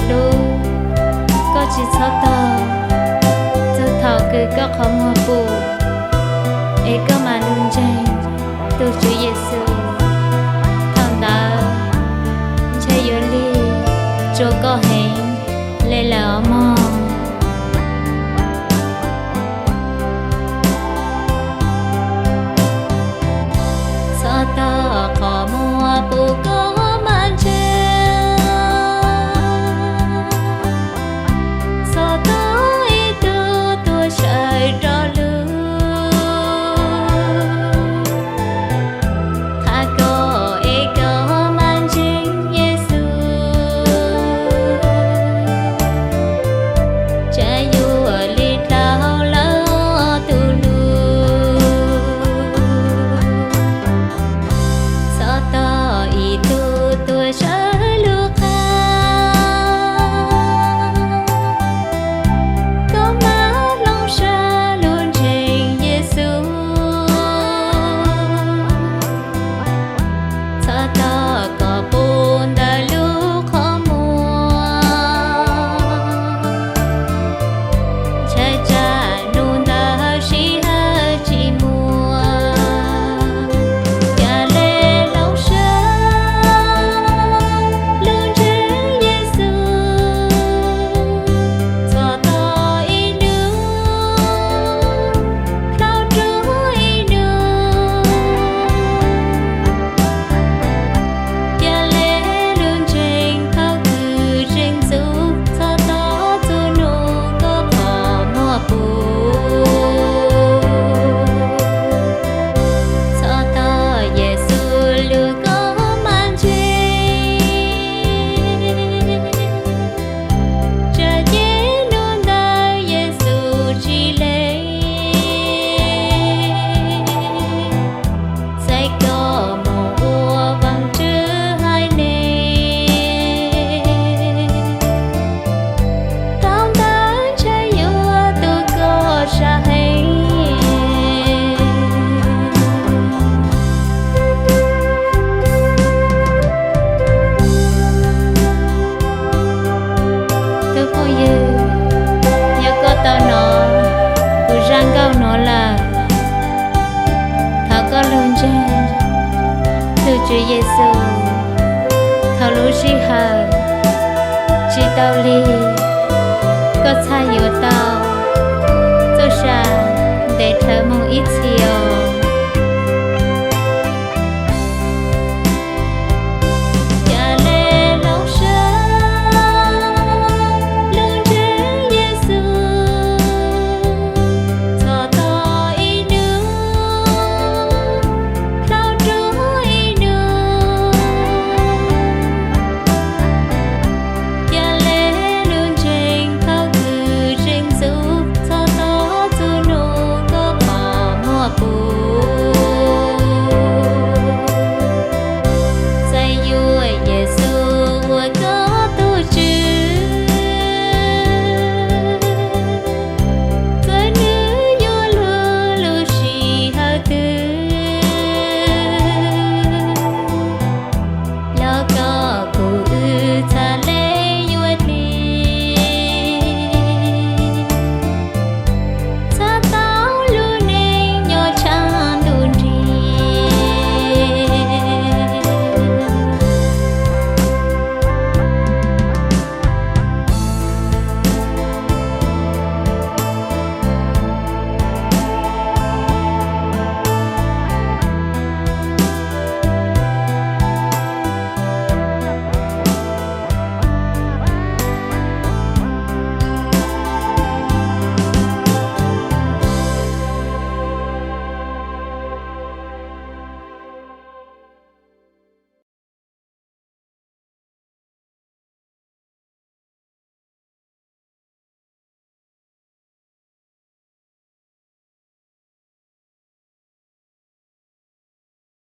hlub, koj tsis txhob tog, txog thaum kws koj qhov muag pum, es koj mam lug ntseeg tug Tswv Yexus. Thaum ntawd ntshe yuav lig rua koj heev le lawm os mog. Txhob tog qhov muag pum koj mam ntseeg, txhob tog ib tug tuag sawv rov lug. Thov koj es koj mam ntseeg Yexus, tsam yuav lig dlhau lawm tus hlub. Txhob tog ib tug tuag sawv lug qha, koj mam hloov sab lug ntseeg Yexus. Txhob tog koj pum ntawm lub qhov muag, ntshai tsam nub ntawd sij hawm tsis muaj, ca le hloov sab lug ntseeg Yexus. Txhob tog ib nub, dlhau rua ib nub, ca le lug ntseeg thaum kws zeeg ntxuv. Txhob tog txug nub koj qhov muag pum, txhob tog Yexus lug koj mam ntseeg, tsam ces nub ntawd Yexus tsis le, txais koj moog ua Vaajtswv haiv neeg. Thaum ntawd ntshai yuav tu koj sab heev. Tug phooj ywg, yog koj tau nov kuv zaj nkauj nuav lawm, thov koj lug ntseeg tug Tswv Yexus thaum lub sij hawm tsis tau lig, koj txhaj yuav tau txuj sa ntev dlhawv moog ib txhis os.